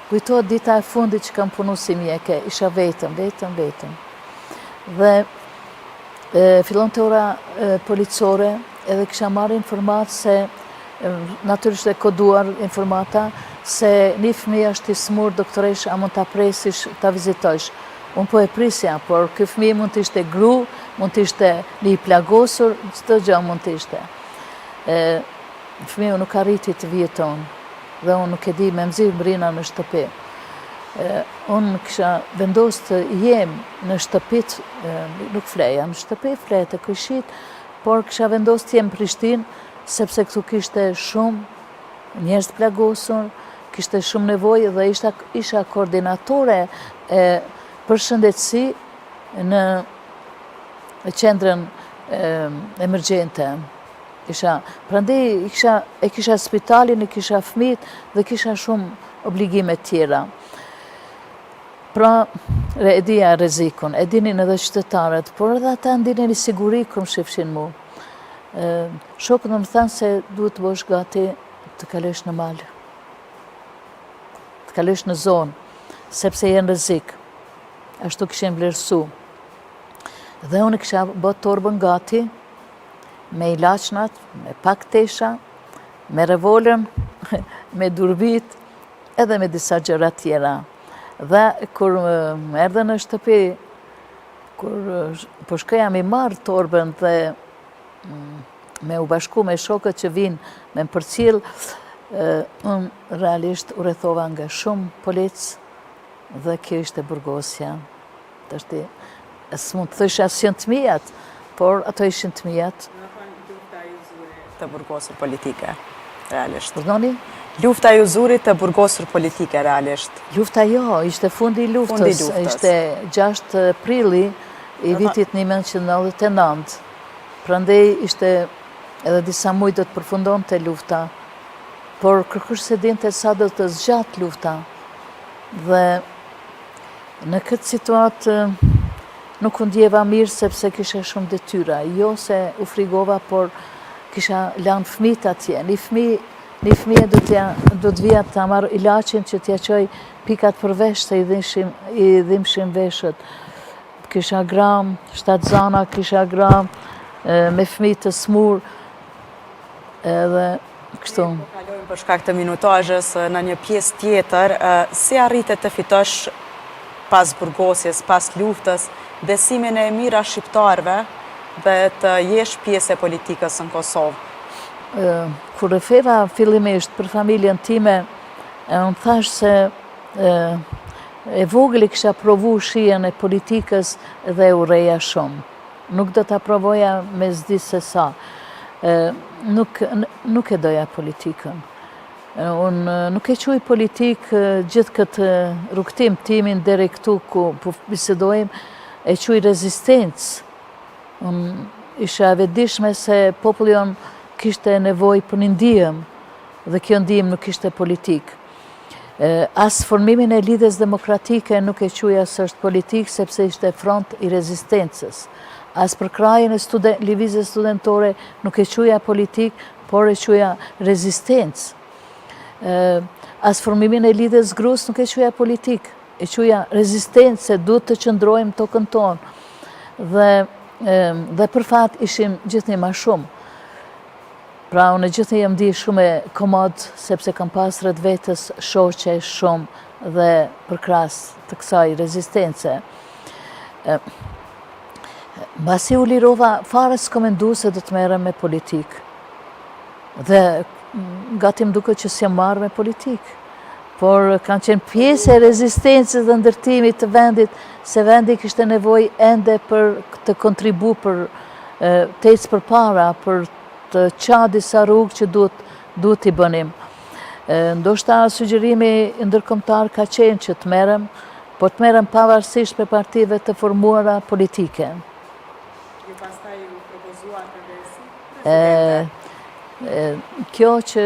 Kujtohet dita e fundit që kam punu si mjeke, isha vetëm, vetëm, vetëm. Dhe fillonte ora policore edhe kisha marrë informatë se, natyrisht e koduar informata, se një fëmijë është i smur, doktoreshë, a mund ta presish, ta vizitojsh. Unë po e prisja, por ky fëmijë mund të ishte gru, mund të ishte një i plagosur, çdo gjë mund të ishte. Fëmiu nuk arriti të vijë te unë dhe unë nuk e di memzi mrina në shtëpi. Unë kisha vendosë të jem në shtëpit, nuk fleja në shtëpi, fleja te kojshitë, por kisha vendosë të jem Prishtinë, sepse këtu kishte shumë njerëz të plagosur, kishte shumë nevojë dhe isha, isha koordinatore e, për shëndetësi në qendrën emergjente. Isha, prandaj kisha, e kisha spitalin, e kisha fëmijët dhe kisha shumë obligime tjera. Pra, e dija rrezikun, e dinin edhe qytetarët, por edhe ata ndinin siguri kur më shifshin mu. Shokët më thanë se duhet të bësh gati të kalosh në mal, të kalosh në zonë, sepse je në rrezik. Ashtu kishin vlerësu. Dhe unë kisha bë torbën gati, me ilaçnat, me pak tesha, me revolën, me durbit, edhe me disa gjëra tjera. Dhe kur më erdhën në shtëpi, kur po shkoja me marrë torbën dhe mm, me u bashku me shokët që vinë me më përcjell, unë realisht u rrethova nga shumë policë dhe kjo ishte burgosja. Tashti, s'mund të thosha s'janë të mijat, por ato ishin të mijat. Lufta ju zuri të burgosur politike, realisht. Urdhnoni? Lufta ju zuri të burgosur politike, realisht. Lufta jo, ishte fundi i luftës. Ishte 6 prilli i vitit 1999. Prandaj ishte edhe disa muj do të përfundonte lufta, por kërkush s'e dinte sa do të zgjatë lufta. Dhe Në këtë situatë nuk u ndjeva mirë sepse kisha shumë detyra. Jo se u frigova, por kisha lanë fëmijët atje. Një fëmijë, një fëmijë do t'ja do të vija ta marr ilaçin që t'ja çoj pikat për vesh se i dhimbshin i dhimbshin veshët. Kisha gra, shtatzana, kisha gra me fëmijë të smur. Edhe kështu. Po kalojmë për shkak të minutazhës në një pjesë tjetër, si arrite të fitosh pas burgosjes, pas luftës, besimin e mijëra shqiptarëve dhe të jesh pjesë e politikës në Kosovë? Kur rrëfeva fillimisht për familjen time, unë thashë se e vogël e kisha provu shijen e politikës dhe e urreja shumë. Nuk do ta provoja me s'di se sa. Nuk, nuk e doja politikën. Unë nuk e quj politikë gjithë këtë rrugëtim timin deri këtu ku po bisedojmë, e quj rezistencë. Unë isha e vetëdijshme se populli jonë kishte nevojë për një ndihmë dhe kjo ndihmë nuk ishte politikë. As formimin e Lidhjes Demokratike nuk e quja se është politikë, sepse ishte front i rezistencës. As përkrahjen e student, lëvizjes studentore nuk e quja politikë, por e quja rezistencë. As formimin e Lidhjes Grusë nuk e quja politikë, e quja rezistencë se duhet të qëndrojmë tokën tonë. Dhe, dhe për fat ishim gjithnjë ma shumë. Pra, unë gjithnjë jam ndi shumë e komod, sepse kam pas rreth vetes shoqe shumë dhe përkrahës të kësaj rezistence. Mbasi u lirova, fare s'kom mendu se do të merrem me politikë. Dhe gati më duket që s'jam marrë me politikë. Por kam qenë pjesë e rezistencës dhe ndërtimit të vendit, se vendi kishte nevojë ende për të kontribu për të ecë përpara, për të ça disa rrugë që duhet duhet t'i bënim. Ndoshta sugjerimi ndërkombëtar ka qenë që të merrem, por të merrem pavarësisht prej partive të formuara politike. Ju pastaj u propozuat edhe si presidente? Kjo që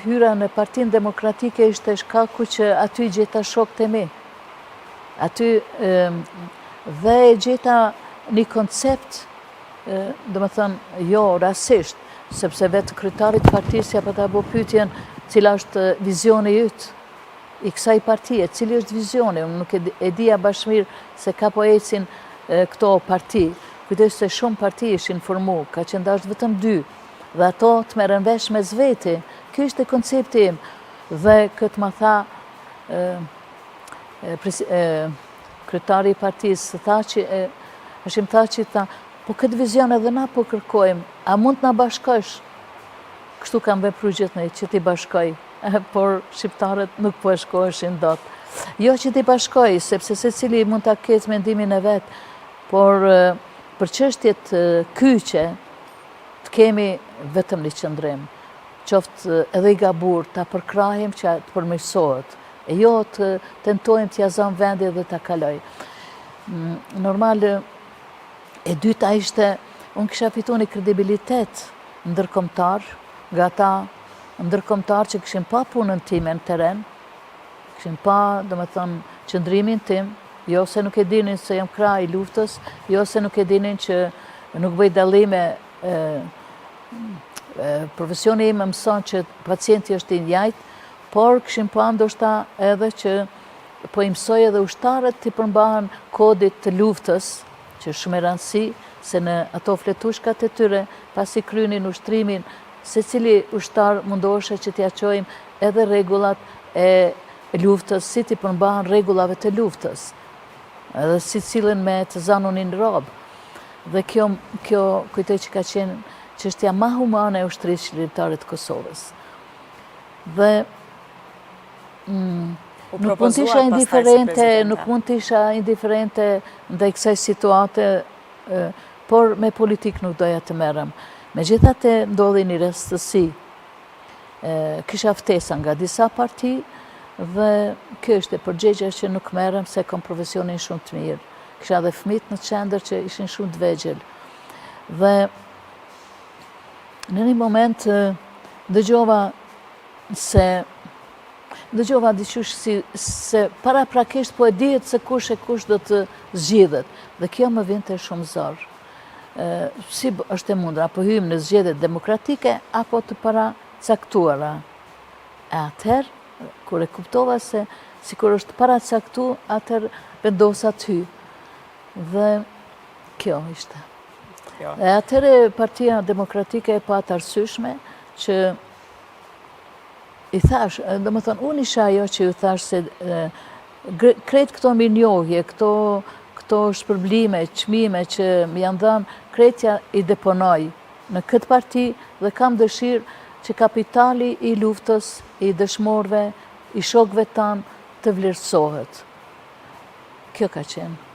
hyra në Partinë Demokratike ishte shkaku që aty gjeta shokët e mi. Aty dhe gjeta një koncept, domethënë, jo rastisht, sepse vetë kryetarit të partisë ia pata bo pyetjen cila është vizioni yt. i kësaj partie, cili është vizioni, unë nuk e dija bash mirë se ka po ecin këto parti, kujtoj se shumë parti ishin formu, ka qenë dashtë vetëm dy, dhe ato të merren vesh mes veti, kjo ishte koncepti im, dhe këtë ma tha kryetari i partisë, Thaçi, Hashim Thaçi, tha, po këtë vizion edhe na po kërkojmë, a mund të na bashkosh? Kështu kam vepru gjithnjë, që t'i bashkoj, por shqiptarët nuk po bashkoheshin dot. Jo që t'i bashkoj, sepse secili mund ta ketë mendimin e vet, por për çështjet kyçe të kemi vetëm një qëndrim, qoftë edhe i gabuar, ta përkrahim që të përmirësohet, e jo të tentojmë t'ia zamë vendin dhe ta kaloj. Mm, normal, e dyta ishte, unë kisha fitu një kredibilitet ndërkombëtar, nga ata ndërkombëtarë që kishin pa punën time në terren, kishin pa, domethënë, qëndrimin tim, jo se nuk e dinin se jam krah i luftës, jo se nuk e dinin që nuk bëj dallime, profesioni im më mëson që pacienti është i njajtë, por kishin pa ndoshta edhe që po i mësoj edhe ushtarët t'i përmbahen kodit të luftës, që është shumë e rëndësi, se në ato fletushkat e tyre, pasi krynin ushtrimin, secili ushtar mundohesha që t'ia çojmë edhe rregullat e luftës, si t'i përmbahen rregullave të luftës, edhe si sillen me të zanunin rob. Dhe kjo, kjo kujtoj që ka qenë çështja ma humane e ushtrisë çlirimtare të Kosovës. Dhe mm, nuk mund të isha indiferente, nuk mund të isha indiferente ndaj kësaj situate, por me politikë nuk doja të merrem. Megjithatë ndodhi një rastësi. Kisha ftesa nga disa parti dhe kjo ishte përgjigja që nuk merrem se kam profesionin shumë të mirë. Kisha dhe fëmijët në qendër që ishin shumë të vegjël. Dhe në një moment dëgjova se dëgjova diqysh si, se paraprakisht po e dihet se kush e kush do të zgjidhet. Dhe kjo më vinte shumë zor. Si është e mundur, apo hyjmë në zgjedhje demokratike, apo të paracaktuara. E atëherë, kur e kuptova se sikur është paracaktu, atëherë vendosa të hyj. Dhe kjo ishte. E atëherë Partia Demokratike e pa të arsyeshme që i thash, domethënë, unë isha ajo që ju thash se krejt këto mirënjohje, këto, këto shpërblime, çmime që më janë dhënë, krejt ja i deponoj në këtë parti dhe kam dëshirë që kapitali i luftës, i dëshmorëve, i shokëve tanë të vlerësohet. Kjo ka qenë.